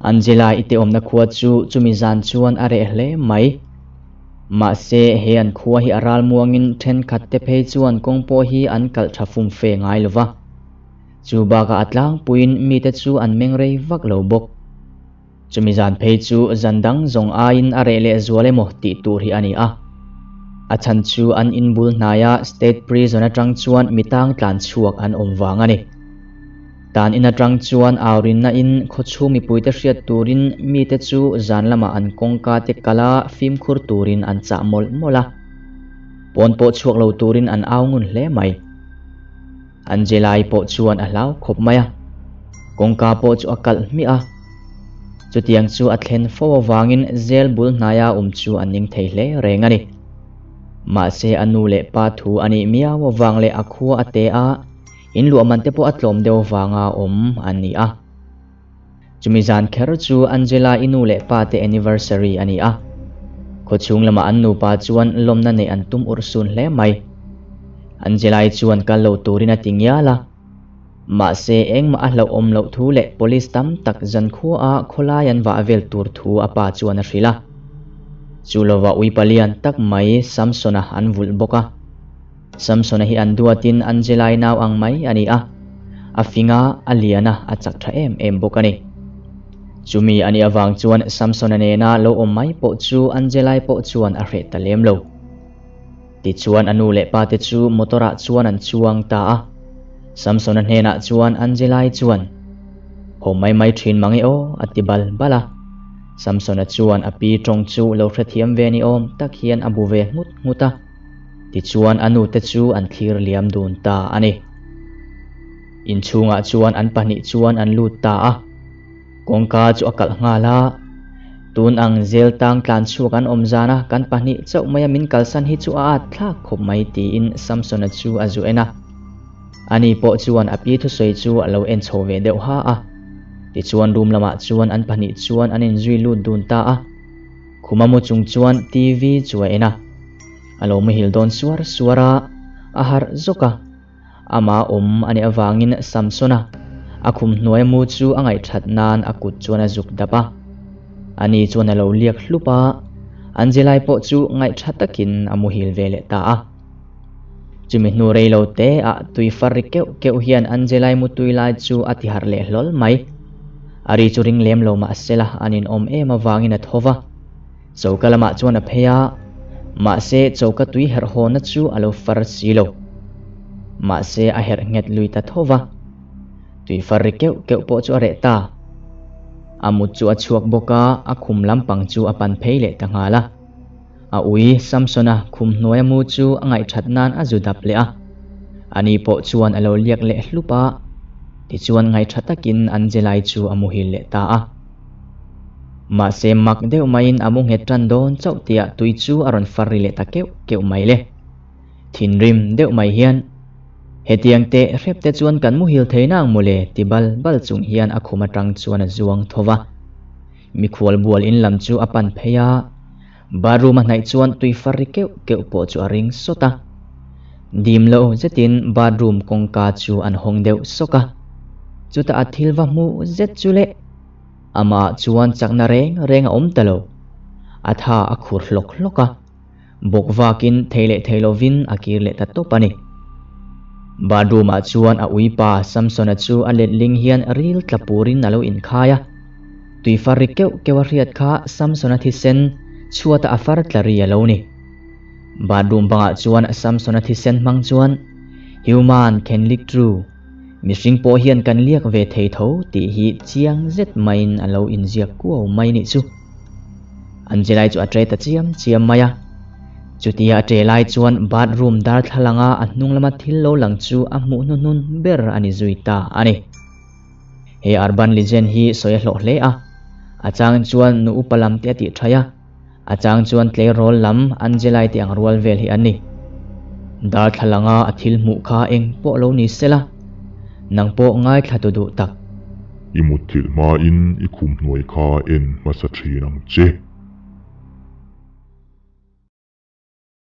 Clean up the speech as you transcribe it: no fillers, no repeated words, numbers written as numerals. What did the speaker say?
Angela i te awmna khua chu chumi zan chuan a reh hle mai. Mahse, he an khua hi a ralmuangin thenkhat te phei chuan kawng pawh hi an kalh tha fum fe ngai lo va. Chu bakah a tlangpuiin mite chu an meng rei vak lo bawk. Chumi zan phei chu zan dang zawng aiin a reh leh zual emaw tih tur hi a ni a. A chhan chu an inbul hnaia State Prison atang chuan mi tang tlan chhuak an awm vang a ni. Tan in atang chuan aurinna in khawchhung mipuite hriat turin mite chu zan lamah an kawngka te kala fimkhur turin an chah mawlh mawlh a. Pawn pawh chhuak lo turin an au ngun hle mai. Angela-i pawh chuan a hlau khawp mai a, kawngka pawh chu a kalh hmiah a. Chutiang chu a thlen fo avangin zel bul hnaia awm chu a ning thei hle reng a ni. Mahse a nu leh pa thu a nih miau avang leh a khua a te a, in luah man te pawh a tlawm deuh avanga awm an ni a. Chumi zan kher chu Angela-i nu leh pa te anniversary a ni a. Khawchhung lamah an nupa chuan lawmna neih an tum urh sun hle mai. Angela-i chuan kal lo turin a ti ngial a. Mahse engmah a hlauhawm loh thu leh police tam tak zankhuaah khawlai an vah vel tur thu a pa chuan a hrilh a. Chu lovah ui palian tak mai Samson-a an vulh bawk a. Samsona hi an duatin Angela-i nau ang mai a ni a, a fing a, a lian a, a chak tha em em bawk a ni. Chumi a nih avang chuan Samsona nena lo awm mai pawh chu Angela-i pawh chuan a hreh ta lem lo. Tichuan a nu leh pa te chu motor-ah chuan an chuang ta a. Samsona hnenah chuan Angela-i chuan, Haw mai mai thin mang e aw, a ti bal bal a. Samsona chuan a pi tawng chu lo hrethiam ve ni awm tak hian a bu ve nghut nghut a. Tichuan a nute chu an thlir liam dun ta a ni. Inchhungah chuan an pahnih chuan an lut ta a. Kawngka chu a kalh nghal a. Tun ang zel tang tlan chhuak an awm zan a, kan pahnih chauh maia min kalsan hi chu a at thlak khawp mai tiin Samsona chu a zu en a. Ani pawh chuan a pi thusawi chu a lo en chho ve deuh ha a. Tichuan room lamah chuan an pahnih chuan an inzui lut dun ta a. Khuma mu chung chuan TV chu a en a. A lo muhil dawn suar suar a, a harh zawk a. Ama awm a nih avangin Samsona a khum hnuai mu chu a ngaihthat nan a kut chuan a zuk dap a. Ani chuan a lo liak hlup a, Angelai pawh chu ngaihtha takin a muhil ve leh ta a. Chumi hnu rei lo te ah tui far ri keuh keuh hian Angelai mutui lai chu a ti harh leh hlawl mai. A ri chu ring lem lo mahsela an inawm em avangin a tho va. Choka lamah chuan a phei a, mahse choka tui herh hawna chu a lo far si lo. Mahse a herh nghet lui ta tho va. Tui far ri keuh keuh pawh chu a reh ta. A mut chu a chhuak bawk a, a khum lampang chu a pan phei leh ta nghal a. A ui Samsona khum hnuaia mu chu a ngaihthat nan a zu dap leh a. Ani pawh chuan a lo liak leh hlup a, tichuan ngaihtha takin Angelai chu a muhil leh ta a. Mahse mak deuh maiin a mu nghet tan dawn chauh tihah tui chu a rawn far ri leh ta keuh keuh mai le. Thinrim deuh mai hian, Hetiang teh hrep te chuan kan muhil thei nang mawle ti bal bal chung hian a khum atang chuan a zuang tho va. Mikhual bual in lam chu a pan phei a, bathroom a hnaih chuan tui far ri keuh keuh pawh chu a ring sawt a. Dim lo zetin bathroom kawngka chu an hawng deuh sawk a, chutah a thil va hmuh zet chu le. Amah chuan chakna reng reng a awm ta lo. A tha a khur hlawk hlawk a. Bawk vakin thei leh thei lovin a kir leh ta tawp a ni. Bathroom-ah chuan a uipa Samsona chu a letling hian ril tla purin a lo inkhai a. Tui far ri keuh keuh a hriat kha Samsona thisen chhuata a far tla ri a lo ni. Bathroom bangah chuan Samsona thisen hmang chuan, Human can lick through. Mihring pawh hian kan liak ve thei tho tih hi chiang zet maiin a lo inziak kuau mai nih chu. Angelai chu a ṭe ta chiam chiam mai a. Chutia a ṭe lai chuan bathroom darthlalanga a hnung lama thil lo lang chu a hmuh hnuhnun ber a ni zui ta a ni. He urban legend hi sawi a hlawh hle a, a chang chuan nu upa lam te a tih ṭhai a. A chang chuan tleirawl lam Angelai te ang rual vel hi an ni. Darthlalanga a thil hmuh kha eng pawh lo ni sela, nang pawh ngaithla tu duh tak. I mutthilh hmain i khum hnuai kha en hmasa thin ang che.